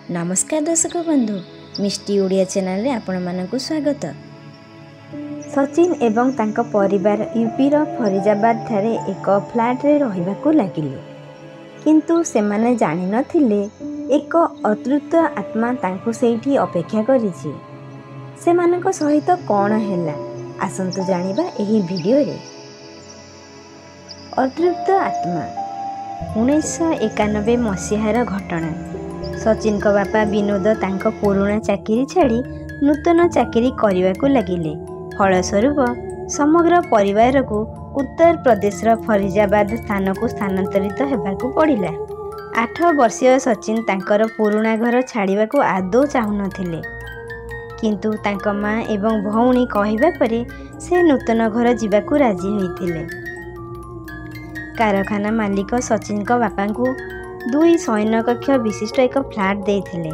ନମସ୍କାର ଦର୍ଶକ ବନ୍ଧୁ, ମିଷ୍ଟି ଓଡ଼ିଆ ଚ୍ୟାନେଲରେ ଆପଣମାନଙ୍କୁ ସ୍ୱାଗତ। ସଚିନ ଏବଂ ତାଙ୍କ ପରିବାର ୟୁପିର ଫରିଦାବାଦ ଠାରେ ଏକ ଫ୍ଲାଟରେ ରହିବାକୁ ଲାଗିଲେ। କିନ୍ତୁ ସେମାନେ ଜାଣିନଥିଲେ ଏକ ଅତୃପ୍ତ ଆତ୍ମା ତାଙ୍କୁ ସେଇଠି ଅପେକ୍ଷା କରିଛି। ସେମାନଙ୍କ ସହିତ କ'ଣ ହେଲା, ଆସନ୍ତୁ ଜାଣିବା ଏହି ଭିଡ଼ିଓରେ। ଅତୃପ୍ତ ଆତ୍ମା। 1991 ମସିହାର ଘଟଣା। ସଚିନଙ୍କ ବାପା ବିନୋଦ ତାଙ୍କ ପୁରୁଣା ଚାକିରି ଛାଡ଼ି ନୂତନ ଚାକିରି କରିବାକୁ ଲାଗିଲେ। ଫଳସ୍ୱରୂପ ସମଗ୍ର ପରିବାରକୁ ଉତ୍ତରପ୍ରଦେଶର ଫରିଦାବାଦ ସ୍ଥାନକୁ ସ୍ଥାନାନ୍ତରିତ ହେବାକୁ ପଡ଼ିଲା। 8 ବର୍ଷୀୟ ସଚିନ ତାଙ୍କର ପୁରୁଣା ଘର ଛାଡ଼ିବାକୁ ଆଦୌ ଚାହୁଁନଥିଲେ। କିନ୍ତୁ ତାଙ୍କ ମା ଏବଂ ଭଉଣୀ କହିବା ପରେ ସେ ନୂତନ ଘର ଯିବାକୁ ରାଜି ହୋଇଥିଲେ। କାରଖାନା ମାଲିକ ସଚିନଙ୍କ ବାପାଙ୍କୁ 2 ଶୟନକକ୍ଷ ବିଶିଷ୍ଟ ଏକ ଫ୍ଲାଟ ଦେଇଥିଲେ।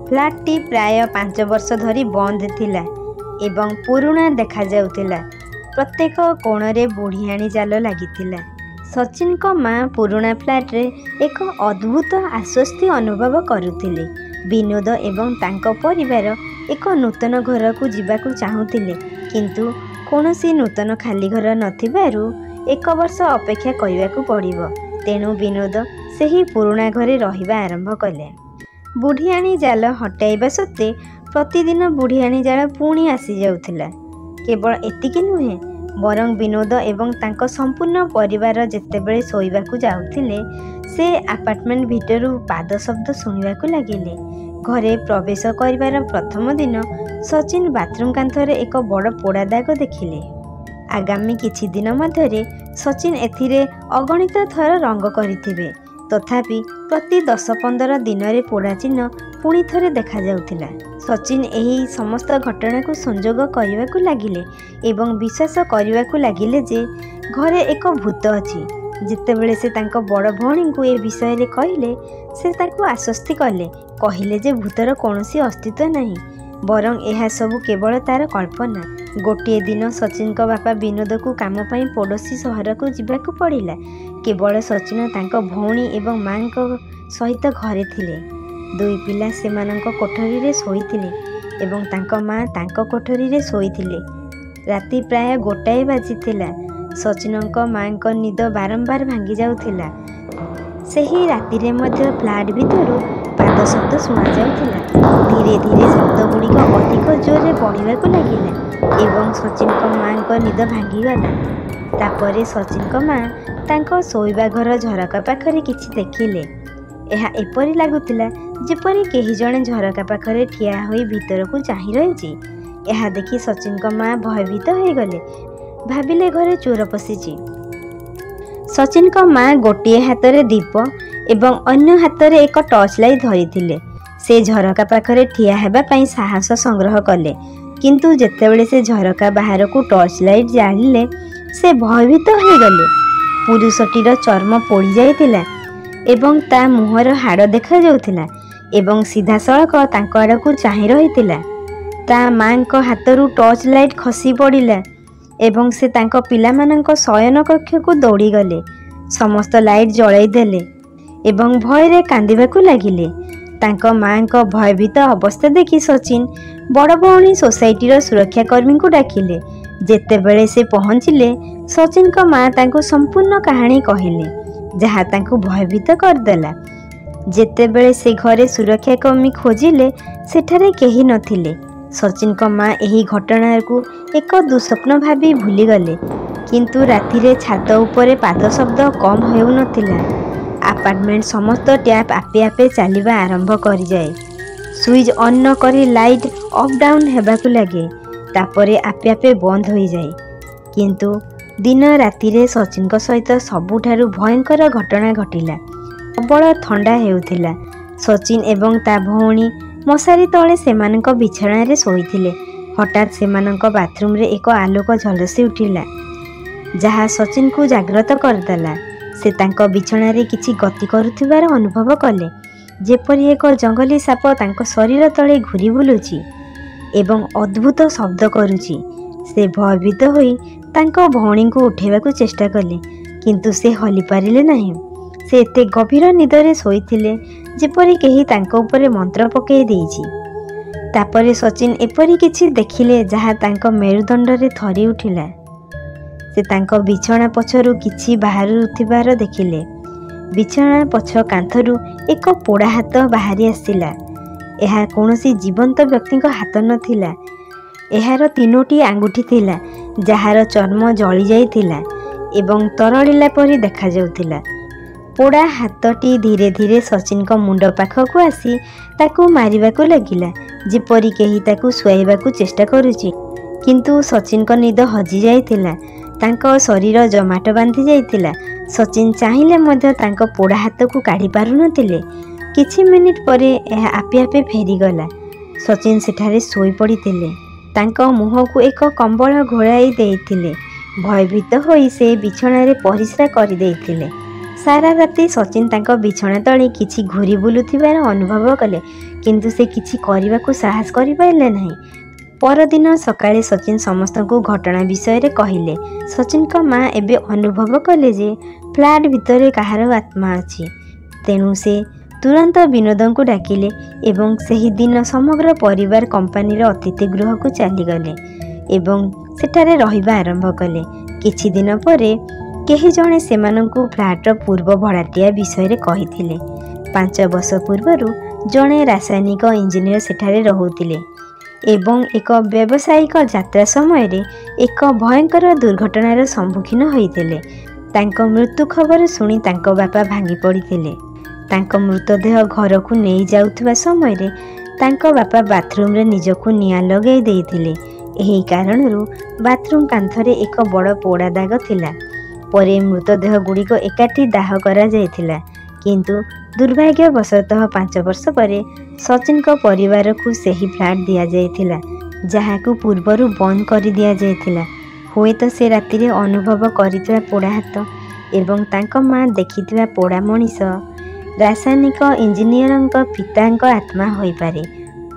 ଫ୍ଲାଟଟି ପ୍ରାୟ 5 ବର୍ଷ ଧରି ବନ୍ଦ ଥିଲା ଏବଂ ପୁରୁଣା ଦେଖାଯାଉଥିଲା। ପ୍ରତ୍ୟେକ କୋଣରେ ବୁଢ଼ିଆଣୀ ଜାଲ ଲାଗିଥିଲା। ସଚିନଙ୍କ ମା ପୁରୁଣା ଫ୍ଲାଟରେ ଏକ ଅଦ୍ଭୁତ ଆଶ୍ୱସ୍ତି ଅନୁଭବ କରୁଥିଲେ। ବିନୋଦ ଏବଂ ତାଙ୍କ ପରିବାର ଏକ ନୂତନ ଘରକୁ ଯିବାକୁ ଚାହୁଁଥିଲେ, କିନ୍ତୁ କୌଣସି ନୂତନ ଖାଲି ଘର ନଥିବାରୁ ଏକ ବର୍ଷ ଅପେକ୍ଷା କରିବାକୁ ପଡ଼ିବ। ତେଣୁ ବିନୋଦ ସେହି ପୁରୁଣା ଘରେ ରହିବା ଆରମ୍ଭ କଲେ। ବୁଢ଼ିଆଣୀ ଜାଲ ହଟାଇବା ସତ୍ତ୍ୱେ ପ୍ରତିଦିନ ବୁଢ଼ିଆଣୀ ଜାଲ ପୁଣି ଆସିଯାଉଥିଲା। କେବଳ ଏତିକି ନୁହେଁ, ବରଂ ବିନୋଦ ଏବଂ ତାଙ୍କ ସମ୍ପୂର୍ଣ୍ଣ ପରିବାର ଯେତେବେଳେ ଶୋଇବାକୁ ଯାଉଥିଲେ, ସେ ଆପାର୍ଟମେଣ୍ଟ ଭିତରୁ ପାଦ ଶବ୍ଦ ଶୁଣିବାକୁ ଲାଗିଲେ। ଘରେ ପ୍ରବେଶ କରିବାର ପ୍ରଥମ ଦିନ ସଚିନ ବାଥରୁମ୍ କାନ୍ଥରେ ଏକ ବଡ଼ ପୋଡ଼ା ଦାଗ ଦେଖିଲେ। ଆଗାମୀ କିଛି ଦିନ ମଧ୍ୟରେ ସଚିନ ଏଥିରେ ଅଗଣିତ ଥର ରଙ୍ଗ କରିଥିବେ, ତଥାପି ପ୍ରତି 10-15 ଦିନରେ ପୋଡ଼ା ଚିହ୍ନ ପୁଣି ଥରେ ଦେଖାଯାଉଥିଲା। ସଚିନ ଏହି ସମସ୍ତ ଘଟଣାକୁ ସଂଯୋଗ କରିବାକୁ ଲାଗିଲେ ଏବଂ ବିଶ୍ୱାସ କରିବାକୁ ଲାଗିଲେ ଯେ ଘରେ ଏକ ଭୂତ ଅଛି। ଯେତେବେଳେ ସେ ତାଙ୍କ ବଡ଼ ଭଉଣୀଙ୍କୁ ଏ ବିଷୟରେ କହିଲେ, ସେ ତାଙ୍କୁ ଆଶ୍ୱସ୍ତି କଲେ, କହିଲେ ଯେ ଭୂତର କୌଣସି ଅସ୍ତିତ୍ୱ ନାହିଁ, ବରଂ ଏହା ସବୁ କେବଳ ତାର କଳ୍ପନା। ଗୋଟିଏ ଦିନ ସଚିନଙ୍କ ବାପା ବିନୋଦକୁ କାମ ପାଇଁ ପଡ଼ୋଶୀ ସହରକୁ ଯିବାକୁ ପଡ଼ିଲା। କେବଳ ସଚିନ ତାଙ୍କ ଭଉଣୀ ଏବଂ ମାଙ୍କ ସହିତ ଘରେ ଥିଲେ। ଦୁଇ ପିଲା ସେମାନଙ୍କ କୋଠରୀରେ ଶୋଇଥିଲେ ଏବଂ ତାଙ୍କ ମା ତାଙ୍କ କୋଠରୀରେ ଶୋଇଥିଲେ। ରାତି ପ୍ରାୟ 1 ବାଜିଥିଲା। ସଚିନଙ୍କ ମାଙ୍କ ନିଦ ବାରମ୍ବାର ଭାଙ୍ଗି ଯାଉଥିଲା। ସେହି ରାତିରେ ମଧ୍ୟ ଫ୍ଲାଟ ଭିତରୁ ପାଦ ଶବ୍ଦ ଶୁଣାଯାଉଥିଲା। ଧୀରେ ଧୀରେ ଶବ୍ଦଗୁଡ଼ିକ ଅଧିକ ଜୋରରେ ବଢ଼ିବାକୁ ଲାଗିଲା ଏବଂ ସଚିନଙ୍କ ମାଙ୍କ ନିଦ ଭାଙ୍ଗିଗଲା। ତାପରେ ସଚିନଙ୍କ ମା ତାଙ୍କ ଶୋଇବା ଘର ଝରକା ପାଖରେ କିଛି ଦେଖିଲେ। ଏହା ଏପରି ଲାଗୁଥିଲା ଯେପରି କେହି ଜଣେ ଝରକା ପାଖରେ ଠିଆ ହୋଇ ଭିତରକୁ ଚାହିଁ ରହିଛି। ଏହା ଦେଖି ସଚିନଙ୍କ ମା ଭୟଭୀତ ହୋଇଗଲେ, ଭାବିଲେ ଘରେ ଚୋର ପଶିଛି। ସଚିନଙ୍କ ମା ଗୋଟିଏ ହାତରେ ଦୀପ ଏବଂ ଅନ୍ୟ ହାତରେ ଏକ ଟର୍ଚ୍ଚ ଲାଇଟ୍ ଧରିଥିଲେ। ସେ ଝରକା ପାଖରେ ଠିଆ ହେବା ପାଇଁ ସାହସ ସଂଗ୍ରହ କଲେ, କିନ୍ତୁ ଯେତେବେଳେ ସେ ଝରକା ବାହାରକୁ ଟର୍ଚ୍ଚ ଲାଇଟ୍ ଜାଳିଲେ, ସେ ଭୟଭୀତ ହୋଇଗଲେ। ପୁରୁଷଟିର ଚର୍ମ ପୋଡ଼ି ଯାଇଥିଲା ଏବଂ ତା ମୁହଁର ହାଡ଼ ଦେଖାଯାଉଥିଲା ଏବଂ ସିଧାସଳଖ ତାଙ୍କ ଆଡ଼କୁ ଚାହିଁ ରହିଥିଲା। ତା ମାଙ୍କ ହାତରୁ ଟର୍ଚ୍ଚ ଲାଇଟ୍ ଖସି ପଡ଼ିଲା ଏବଂ ସେ ତାଙ୍କ ପିଲାମାନଙ୍କ ଶୟନ କକ୍ଷକୁ ଦୌଡ଼ିଗଲେ। ସମସ୍ତ ଲାଇଟ୍ ଜଳାଇ ଦେଲେ ଏବଂ ଭୟରେ କାନ୍ଦିବାକୁ ଲାଗିଲେ। ତାଙ୍କ ମାଙ୍କ ଭୟଭୀତ ଅବସ୍ଥା ଦେଖି ସଚିନ ବଡ଼ ଭଉଣୀ ସୋସାଇଟିର ସୁରକ୍ଷାକର୍ମୀଙ୍କୁ ଡାକିଲେ। ଯେତେବେଳେ ସେ ପହଞ୍ଚିଲେ, ସଚିନଙ୍କ ମା ତାଙ୍କୁ ସମ୍ପୂର୍ଣ୍ଣ କାହାଣୀ କହିଲେ, ଯାହା ତାଙ୍କୁ ଭୟଭୀତ କରିଦେଲା। ଯେତେବେଳେ ସେ ଘରେ ସୁରକ୍ଷାକର୍ମୀ ଖୋଜିଲେ, ସେଠାରେ କେହି ନଥିଲେ। ସଚିନଙ୍କ ମା ଏହି ଘଟଣାକୁ ଏକ ଦୁଃସ୍ୱପ୍ନ ଭାବି ଭୁଲିଗଲେ। କିନ୍ତୁ ରାତିରେ ଛାତ ଉପରେ ପାଦ ଶବ୍ଦ କମ୍ ହେଉନଥିଲା। ଆପାର୍ଟମେଣ୍ଟ ସମସ୍ତ ଟ୍ୟାପ୍ ଆପେ ଆପେ ଚାଲିବା ଆରମ୍ଭ କରିଯାଏ। ସୁଇଚ୍ ଅନ୍ ନ କରି ଲାଇଟ୍ ଅପ୍ ଡାଉନ୍ ହେବାକୁ ଲାଗେ, ତାପରେ ଆପେ ଆପେ ବନ୍ଦ ହୋଇଯାଏ। କିନ୍ତୁ ଦିନ ରାତିରେ ସଚିନଙ୍କ ସହିତ ସବୁଠାରୁ ଭୟଙ୍କର ଘଟଣା ଘଟିଲା। ପ୍ରବଳ ଥଣ୍ଡା ହେଉଥିଲା। ସଚିନ ଏବଂ ତା ଭଉଣୀ ମଶାରୀ ତଳେ ସେମାନଙ୍କ ବିଛଣାରେ ଶୋଇଥିଲେ। ହଠାତ୍ ସେମାନଙ୍କ ବାଥରୁମରେ ଏକ ଆଲୋକ ଝଲସି ଉଠିଲା, ଯାହା ସଚିନକୁ ଜାଗ୍ରତ କରିଦେଲା। ସେ ତାଙ୍କ ବିଛଣାରେ କିଛି ଗତି କରୁଥିବାର ଅନୁଭବ କଲେ, ଯେପରି ଏକ ଜଙ୍ଗଲୀ ସାପ ତାଙ୍କ ଶରୀର ତଳେ ଘୁରି ବୁଲୁଛି ଏବଂ ଅଦ୍ଭୁତ ଶବ୍ଦ କରୁଛି। ସେ ଭୟଭୀତ ହୋଇ ତାଙ୍କ ଭଉଣୀଙ୍କୁ ଉଠାଇବାକୁ ଚେଷ୍ଟା କଲେ, କିନ୍ତୁ ସେ ହଲିପାରିଲେ ନାହିଁ। ସେ ଏତେ ଗଭୀର ନିଦରେ ଶୋଇଥିଲେ ଯେପରି କେହି ତାଙ୍କ ଉପରେ ମନ୍ତ୍ର ପକାଇ ଦେଇଛି। ତାପରେ ସଚିନ ଏପରି କିଛି ଦେଖିଲେ ଯାହା ତାଙ୍କ ମେରୁଦଣ୍ଡରେ ଥରି ଉଠିଲା। ସେ ତାଙ୍କ ବିଛଣା ପଛରୁ କିଛି ବାହାରୁଥିବାର ଦେଖିଲେ। ବିଛଣା ପଛ କାନ୍ଥରୁ ଏକ ପୋଡ଼ା ହାତ ବାହାରି ଆସିଲା। ଏହା କୌଣସି ଜୀବନ୍ତ ବ୍ୟକ୍ତିଙ୍କ ହାତ ନଥିଲା। ଏହାର 3ଟି ଆଙ୍ଗୁଠି ଥିଲା, ଯାହାର ଚର୍ମ ଜଳିଯାଇଥିଲା ଏବଂ ତରଳିଲା ପରି ଦେଖାଯାଉଥିଲା। ପୋଡ଼ା ହାତଟି ଧୀରେ ଧୀରେ ସଚିନଙ୍କ ମୁଣ୍ଡ ପାଖକୁ ଆସି ତାକୁ ମାରିବାକୁ ଲାଗିଲା, ଯେପରି କେହି ତାକୁ ଶୁଆଇବାକୁ ଚେଷ୍ଟା କରୁଛି। କିନ୍ତୁ ସଚିନଙ୍କ ନିଦ ହଜିଯାଇଥିଲା। ତାଙ୍କ ଶରୀର ଜମାଟ ବାନ୍ଧି ଯାଇଥିଲା। ସଚିନ ଚାହିଁଲେ ମଧ୍ୟ ତାଙ୍କ ପୋଡ଼ା ହାତକୁ କାଢ଼ି ପାରୁନଥିଲେ। କିଛି ମିନିଟ୍ ପରେ ଏହା ଆପେ ଆପେ ଫେରିଗଲା। ସଚିନ ସେଠାରେ ଶୋଇପଡ଼ିଥିଲେ। ତାଙ୍କ ମୁହଁକୁ ଏକ କମ୍ବଳ ଘୋଡ଼ାଇ ଦେଇଥିଲେ। ଭୟଭୀତ ହୋଇ ସେ ବିଛଣାରେ ପରିସ୍ରା କରିଦେଇଥିଲେ। ସାରା ରାତି ସଚିନ ତାଙ୍କ ବିଛଣା ତଳେ କିଛି ଘୂରି ବୁଲୁଥିବାର ଅନୁଭବ କଲେ, କିନ୍ତୁ ସେ କିଛି କରିବାକୁ ସାହସ କରିପାରିଲେ ନାହିଁ। ପରଦିନ ସକାଳେ ସଚିନ ସମସ୍ତଙ୍କୁ ଘଟଣା ବିଷୟରେ କହିଲେ। ସଚିନଙ୍କ ମା ଏବେ ଅନୁଭବ କଲେ ଯେ ଫ୍ଲାଟ୍ ଭିତରେ କାହାର ଆତ୍ମା ଅଛି। ତେଣୁ ସେ ତୁରନ୍ତ ବିନୋଦଙ୍କୁ ଡାକିଲେ ଏବଂ ସେହିଦିନ ସମଗ୍ର ପରିବାର କମ୍ପାନୀର ଅତିଥି ଗୃହକୁ ଚାଲିଗଲେ ଏବଂ ସେଠାରେ ରହିବା ଆରମ୍ଭ କଲେ। କିଛି ଦିନ ପରେ କେହି ଜଣେ ସେମାନଙ୍କୁ ଫ୍ଲାଟ୍ର ପୂର୍ବ ଭଡ଼ାଟିଆ ବିଷୟରେ କହିଥିଲେ। 5 ବର୍ଷ ପୂର୍ବରୁ ଜଣେ ରାସାୟନିକ ଇଞ୍ଜିନିୟର ସେଠାରେ ରହୁଥିଲେ ଏବଂ ଏକ ବ୍ୟବସାୟିକ ଯାତ୍ରା ସମୟରେ ଏକ ଭୟଙ୍କର ଦୁର୍ଘଟଣାର ସମ୍ମୁଖୀନ ହୋଇଥିଲେ। ତାଙ୍କ ମୃତ୍ୟୁ ଖବର ଶୁଣି ତାଙ୍କ ବାପା ଭାଙ୍ଗି ପଡ଼ିଥିଲେ। ତାଙ୍କ ମୃତଦେହ ଘରକୁ ନେଇଯାଉଥିବା ସମୟରେ ତାଙ୍କ ବାପା ବାଥରୁମରେ ନିଜକୁ ନିଆଁ ଲଗାଇ ଦେଇଥିଲେ। ଏହି କାରଣରୁ ବାଥରୁମ କାନ୍ଥରେ ଏକ ବଡ଼ ପୋଡ଼ା ଦାଗ ଥିଲା। ପରେ ମୃତଦେହଗୁଡ଼ିକ ଏକାଠି ଦାହ କରାଯାଇଥିଲା। କିନ୍ତୁ ଦୁର୍ଭାଗ୍ୟବଶତଃ 5 ବର୍ଷ ପରେ ସଚିନଙ୍କ ପରିବାରକୁ ସେହି ଫ୍ଲାଟ୍ ଦିଆଯାଇଥିଲା, ଯାହାକୁ ପୂର୍ବରୁ ବନ୍ଦ କରିଦିଆଯାଇଥିଲା। ହୁଏତ ସେ ରାତିରେ ଅନୁଭବ କରିଥିବା ପୋଡ଼ା ହାତ ଏବଂ ତାଙ୍କ ମା ଦେଖିଥିବା ପୋଡ଼ା ମଣିଷ ରାସାୟନିକ ଇଞ୍ଜିନିୟରଙ୍କ ପିତାଙ୍କ ଆତ୍ମା ହୋଇପାରେ।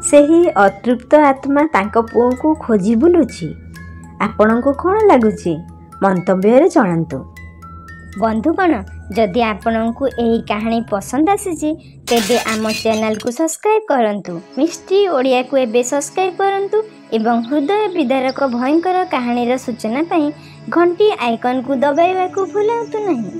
ସେହି ଅତୃପ୍ତ ଆତ୍ମା ତାଙ୍କ ପୁଅକୁ ଖୋଜି ବୁଲୁଛି। ଆପଣଙ୍କୁ କ'ଣ ଲାଗୁଛି? ମନ୍ତବ୍ୟରେ ଜଣାନ୍ତୁ। ବନ୍ଧୁଗଣ, ଯଦି ଆପଣଙ୍କୁ ଏହି କାହାଣୀ ପସନ୍ଦ ଆସିଛି, ତେବେ ଆମ ଚ୍ୟାନେଲକୁ ସବସ୍କ୍ରାଇବ୍ କରନ୍ତୁ। ମିଷ୍ଟ୍ରି ଓଡ଼ିଆକୁ ଏବେ ସବସ୍କ୍ରାଇବ୍ କରନ୍ତୁ ଏବଂ ହୃଦୟ ବିଦାରକ ଭୟଙ୍କର କାହାଣୀର ସୂଚନା ପାଇଁ ଘଣ୍ଟି ଆଇକନ୍କୁ ଦବାଇବାକୁ ଭୁଲନ୍ତୁ ନାହିଁ।